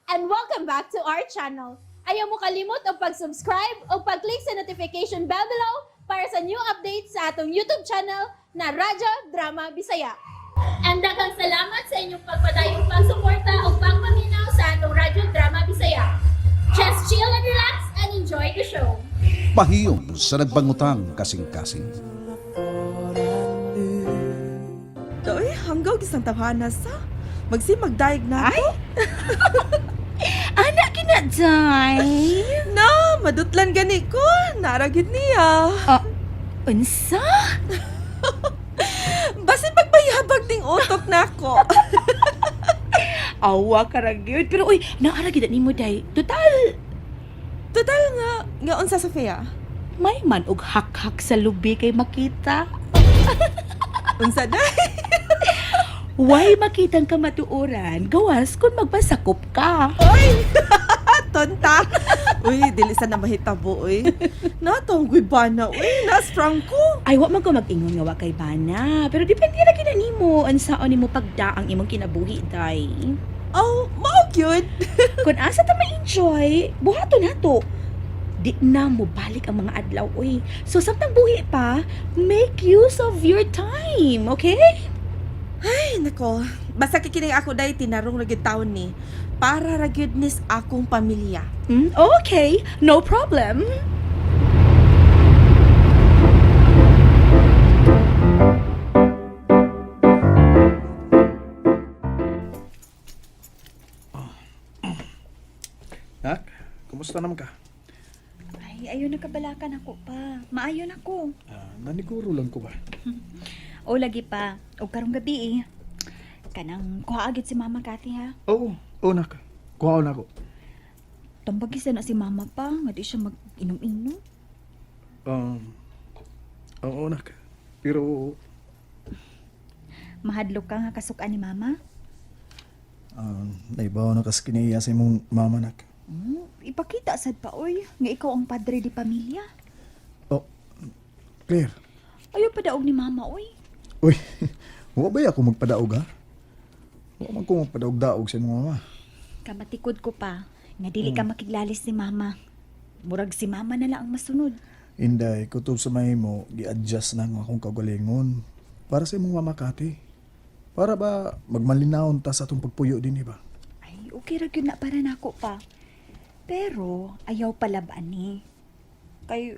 And welcome back to our channel. Ayaw mo kalimot og pag-subscribe o pag-click sa notification bell below para sa new updates sa atong YouTube channel na Radyo Drama Bisaya. And daghang salamat sa inyong pagpadayong pagsuporta o pagpaminaw sa atong Radyo Drama Bisaya. Just chill and relax and enjoy the show. Pahiyom sa nagbangutang kasing-kasing. Doy, hanggaw gisang tawhana sa. Magsimagdaig na ako. Anak kina, Day. Na, madutlan gani ko. Naragid niya. Unsa? Basin pagbayabag ning utok na ako. Awa ka ra gyud. Pero uy, naara gid nimo, Day. Total, Total nga, nga unsa, Sofia? May man og hak-hak sa lubi kay makita. Unsa day? Way makitang kamatuoran, gawas kung magpasakop ka. Oy! Tonta. Uy, dili sa na mahitabo, uy. Natong bana, uy. Nas Franco. Ay, wa man ko mag-ingon nga wa kay bana. Pero depende ra gid na nimo unsaon nimo pagdaang imong kinabuhi, Day. Oh, mao gyud. Kung asa ta ma-enjoy, buhaton nato. Di na mo balik ang mga adlaw, uy. So samtang buhi pa, make use of your time, okay? Ay, nako. Basta kikining ako day tinarong ra gyud taon ni. Para ra gyud nis akong pamilya. Okay, no problem. Nak, kumusta naman ka? Ay, ayon nakabalakan ako pa. Maayon ako. Ah, naniguro lang ko ba? O lagi pa. O karong gabi eh. Kanang kuha agad si Mama Kathy ha. Oo, oo nak. Kuha na ako. Tambagi na si Mama pa. Nga di siya mag-inom-inom. Oo nak. Pero, Mahadlok ka nga kasukan ni Mama. Naibaw na kas kiniya sa imong mama, nak. Ipakita sad pa oy nga ikaw ang padre di pamilya. Oh, Claire. Ayaw pa daog ni Mama oy. Uy, wa ba ako magpadaog ha? Wa man ko magpadaog-daog sa imong mama. Kamatikod ko pa nga dili ka makiglalis ni Mama. Murag si Mama na lang ang masunod. Inday, kutob sa mahimo, gi-adjust na ang akong kaugalingon. Para sa imong mama, Kati. Para ba magmalinawon ta sa atong pagpuyo din, ba? Ay, okay ra gyud na para nako pa. Pero ayaw palab-an ni. Kay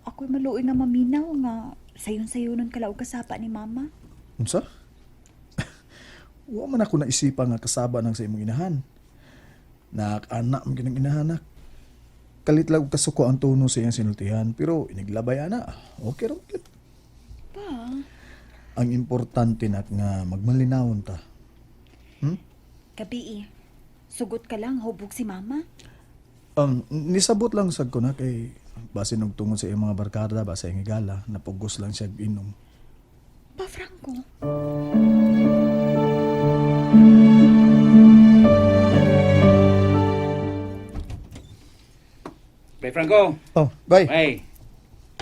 ako'y maluoy nga maminaw nga sayon-sayonon kalaog kasapa ni Mama. Unsa? Wa man ako naisipan nga kasaba nang sa imong inahan. Nak-anak man gyud ang inahan, nak. Kalit lang og kasuko ang tono sa iyang sinultihan, pero iniglabay ana. Okay ra man gyud. Pa, Ang importante nak nga magmalinawon ta. Gabi eh. Sugot ka lang, hubog si Mama. Nisabot lang sad ko na kay basin og tungod sa iyang mga barkada ba sa iyang higala, napugos lang siya og inom. Pa, Franco. Bay Franco. Oh, bay. Bay.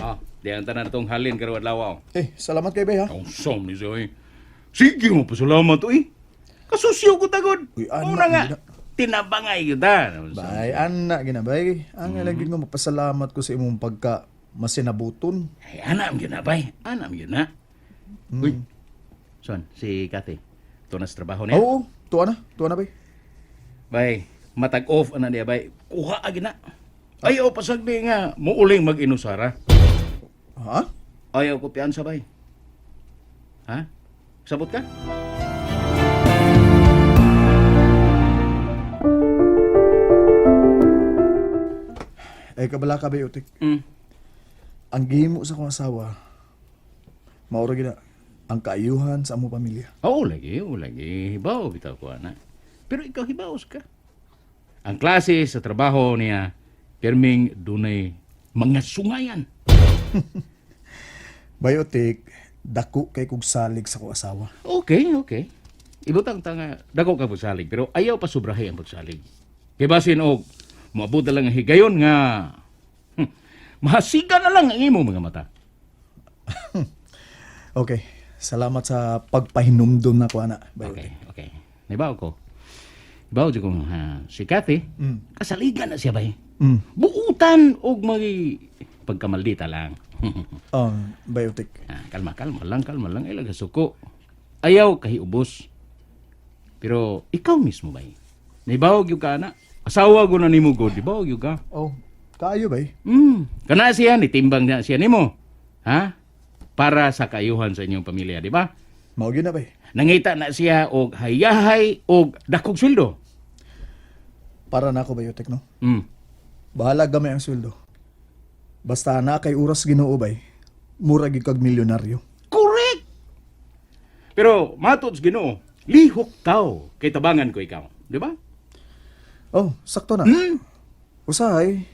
Ah, di ang tanan itong halin karon adlaw. Eh, salamat kay bay ha. Ang som ni siya eh. Sige mo pasalamat oy. Kasusyo ko tagod. Uy, anak, Una nga, gina. tinabangay kita. Bay, anak gina bay. Ang mm gyud nga mapasalamat ko sa imong pagka masinabuton. Ay, anak mo na, bay. Anak mo na. Uy. Son, si Kathy. Ito na sa trabaho niya. Oo, tuwa na bay. Bay, matag off ana niya bay. Kuha agi na. Ayaw pasagdi nga muuling mag-inusara. Ha? Ayaw ko piyansa bay. Ha? Sabot ka? Eh, kabala ka bay, utik. Ang gihimo sa akong asawa, maura gina, ang kaayuhan sa among pamilya. Oo lagi, oo lagi. Hibaw bitaw ko ana. Pero ikaw hibaos ka. Ang klase sa trabaho niya, pirming dunay mga sungayan. Bay, utik, dako kay kog salig sa akong asawa. Okay. Ibutang ta nga dako ka pagsalig, pero ayaw pa sobrahe ang pagsalig. Kay basin og moabot na lang ang higayon nga mahasiga na lang ang imo mga mata. Okay, salamat sa pagpahinumdum na ko, ana. Bay, Okay, utik. okay. Naibaw ko. Bawo ko ha, si Kathy, kasaligan na siya bay. Mm. Buutan og may pagkamaldita lang. Biotic. Ah, kalma, kalma lang, kalma lang. Ay, suko. Ayaw kahiubos. Pero ikaw mismo bay. Naibawag yung ka na. Asawa ko na nimo god, ibawag yung ka. Oh, kaayo bay. Kana siya, nitimbang na siya nimo. Ha? Para sa kaayuhan sa inyong pamilya, di ba? Mao gyud na bay. Nangita na siya og hayahay og dakog sweldo. Para na ako biotic no. Mm. Bahala gamay ang sweldo. Basta na kay oras Ginoo bay. Mura gyud kag milyonaryo. Correct. Pero matod sa Ginoo, lihok tao kay tabangan ko ikaw, di ba? Oh, sakto na. Usahay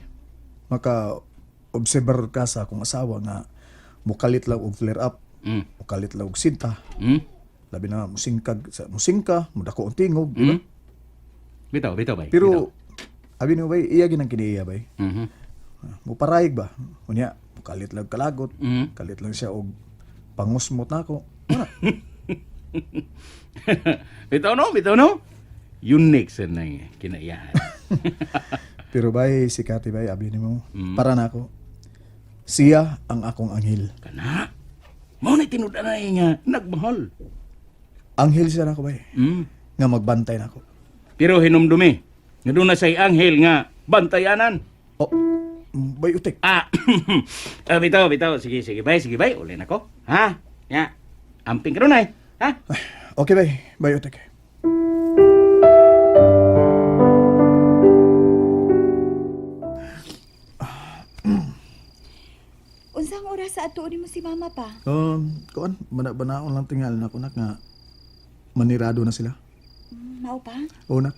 maka obserber ka sa akong asawa nga mukalit lang og flare up, mukalit lang og sinta. Labi na musingkag sa musingka, mudako ang tingog, di ba? Bitaw, bitaw bay. Pero abi nimo bay, iya ginang kiniya bay. Bitaw. Mhm. Muparayig ba? Unya, mukalit lang kalagot, kalit lang siya og pangusmot nako. Wala. Bitaw no, bitaw no. Unique sa nang kinaiyahan. Pero bay, si Kati bay, abi nimo, para nako. Siya ang akong anghel. Kana. Mao na tinud na nga nagmahal. Anghel siya nako bay, nga magbantay nako. Pero hinumdumi, nga doon na say anghel nga bantayanan. Oh, bay utik. Ah, ah bitaw, bitaw. Sige, sige, bay, sige, bay. Uli na ko. Ha? Ya. Amping ka ay. Ha? Ay, okay bay, bay utik. Unsang oras sa atuon nimo si mama pa? Kuan, bana-banaon lang tingal nako nak nga manirado na sila. Mao pa? O nak.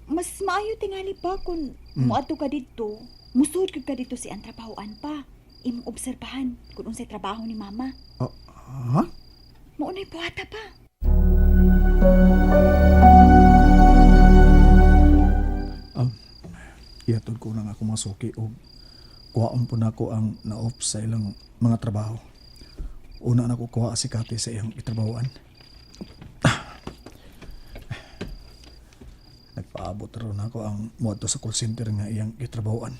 Mas maayo tingali pa kung moadto ka didto. Musud gyud ka didto si ang trabahoan pa. Imong obserbahan kung unsay trabaho ni mama. Oh, ha? Mao na'y buhata pa. Ihatod ko nang ako mga suki og kuhaon po nako ang na-off sa ilang mga trabaho. Una na ko kuha si Kati sa iyang itrabahoan. Nagpaabot ron ako ang muadto sa call center nga iyang itrabahoan.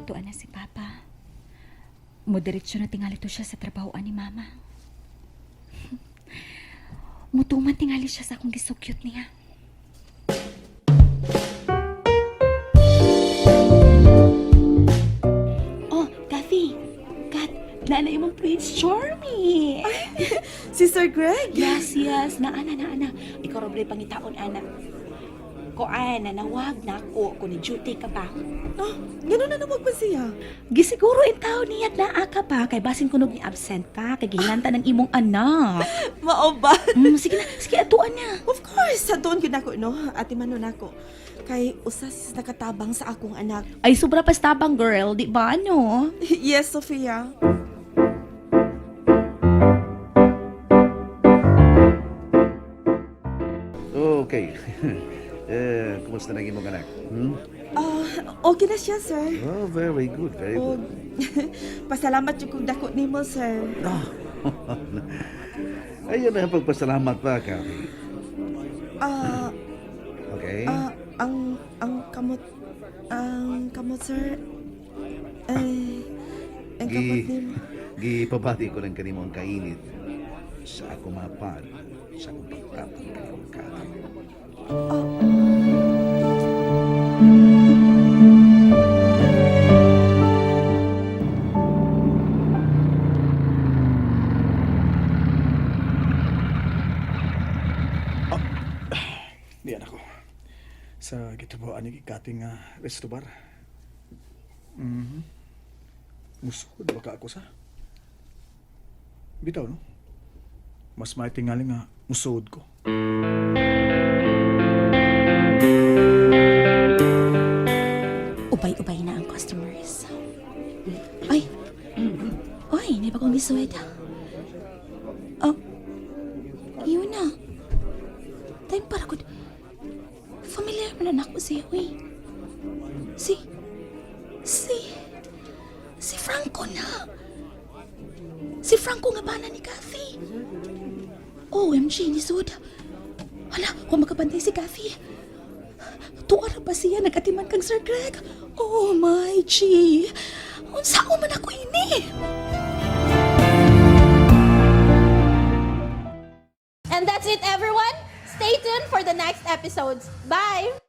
Tuan na si Papa. Mudiretso na tingali to siya sa trabahoan ni Mama. Mutuman tingali siya sa akong gisukyot niya. Oh, Kathy. Kat, naana imong Prince Charming. Si Sir Greg? Yes, yes. Naana, naana. Ikaw robre pangitaon, ana. Koan, nanawag na ako kung ni duty ka pa. Oh, ganun na nawag ba siya? Gisiguro in tao niya naa ka pa kay basin kunog ni absent ka kay gihinanta ng imong anak. Mao ba? Sige na, sige atuan na. Of course, sa doon yun ako, no? Ate Manon ako. Kay usas nakatabang sa akong anak. Ay sobra pa tabang girl, di ba ano? Yes, Sofia. Okay. Eh, kumusta na imong anak? Hmm? Ah, okay na siya, sir. Oh, very good, very Og good. pasalamat jud kong dako nimo, sir. Ayun na ang pagpasalamat pa, Kathy. Ah, Okay? ah, ang kamot, sir. Eh, ang kamot Gi, nimo. gipabati ko lang kanimo ang kainit sa ako mapad sa akong pagtapang kanimo, Kathy. Diyan ako. Sa gitubuan ni Kati nga resto bar. Mhm. Musod baka ako sa. Bitaw no. Mas maitingali nga musod ko. Ubay-ubay na ang customers. Ay. Ay, may bagong lisuwed. Oh. Yun na. Time para ko. Familiar man na ako siya, uy. Si Franco na. Si Franco nga bana ni Kathy. OMG, ni Sud. Hala, kung makabantay si Kathy. Tuwa ra ba siya nagatiman kang Sir Greg? Oh my G. Unsa man ako ini? And that's it, everyone. Stay tuned for the next episodes. Bye!